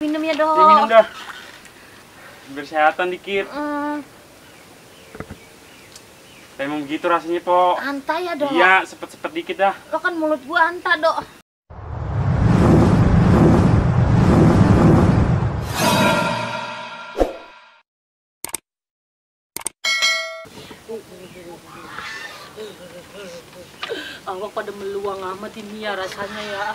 Minum ya dok. Ya, minum dah. Bersehatan dikit. Emang begitu rasanya, Po. Anta ya dok. Iya, sepet-sepet dikit dah. Lo kan mulut gua anta dok. Awak pada meluang amat ini ya rasanya ya.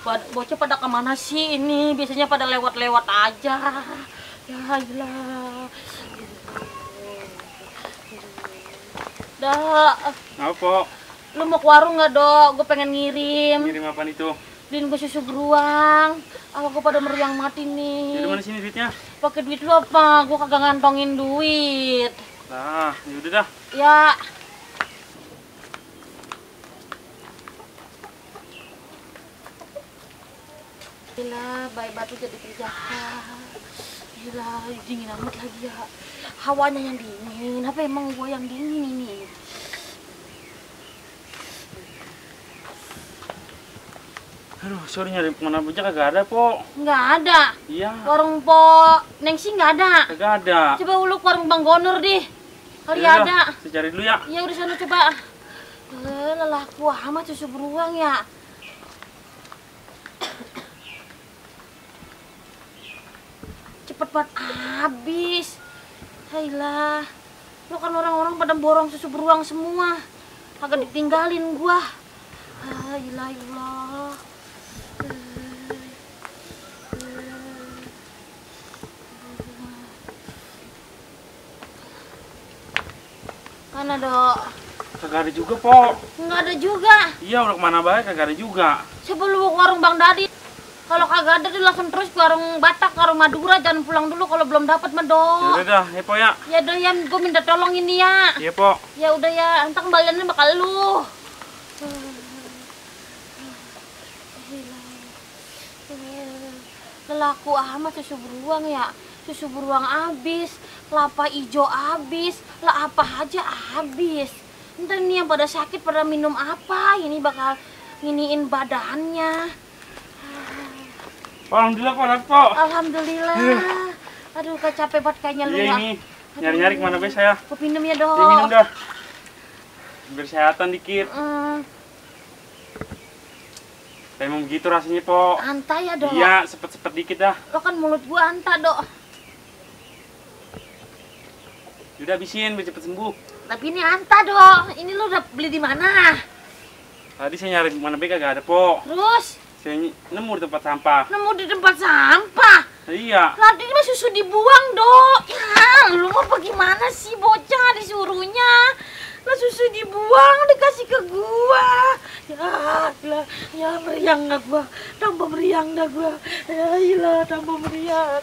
Bocah pada kemana sih ini? Biasanya pada lewat-lewat aja. Ya ilah. Dak. Apa, Po? Lu mau ke warung nggak dok? Gue pengen ngirim. Ngirim apaan itu? Beliin gue susu beruang. Awak gue pada meriang mati nih. Jadi mana sini duitnya? Pakai duit lu apa? Gue kagak ngantongin duit. Nah, yaudah dah. Ya. Gila, baik batu jadi kerjakan. Gila, dingin amat lagi ya. Hawanya yang dingin. Apa emang gue yang dingin ini? Aduh, sorry nyari kemana aja kagak ada, Po. Nggak ada. Iya. Warung Po Nengsi nggak ada. Kagak ada. Coba uluk warung Bang Gonor deh. Kali Yaudah, ada. saya cari dulu ya. Ya udah sana coba. Lelaku amat susu beruang ya. Cepet banget habis. Hailah. Lo kan orang-orang pada borong susu beruang semua. Kagak ditinggalin gua. Hailah. Mana dok? Kagak ada juga, Po. Nggak ada juga. Iya, udah kemana baik kagak ada juga. Coba lu ke warung Bang Dadi. Kalau kagak ada, dia langsung terus ke warung Batak, ke warung Madura. Jangan pulang dulu kalau belum dapat mah dok. Yaudah dah, ya, Po ya. Ya udah ya, gue minta tolong ini ya. Iya, Po. Ya udah ya, entar kembaliannya bakal lu. Lelaku amat susu beruang ya. Susu beruang habis, kelapa hijau habis, lah apa aja habis. Ntar nih yang pada sakit pada minum apa? Ini bakal nginiin badannya. Alhamdulillah, Po, Po. Alhamdulillah. Aduh, capek banget kayaknya lu Iya ya. ini, nyari-nyari kemana be saya. Gue minum ya dok. Ya, minum dah. Bersehatan dikit. Emang begitu rasanya, Po. Anta ya dok. Iya, sepet-sepet dikit dah. Lo kan mulut gua anta dok. Udah habisin, biar cepet sembuh. Tapi ini anta dok. Ini lo udah beli di mana? Tadi saya nyari kemana be kagak ada, Po. Terus? Saya nemu di tempat sampah. Nemu di tempat sampah. Iya. Lah ini mah susu dibuang dok. Ya lu mau bagaimana sih bocah disuruhnya? Lah susu dibuang dikasih ke gua. Ya meriang dah gua. Tambah meriang dah gua. Ya ilah tambah meriang.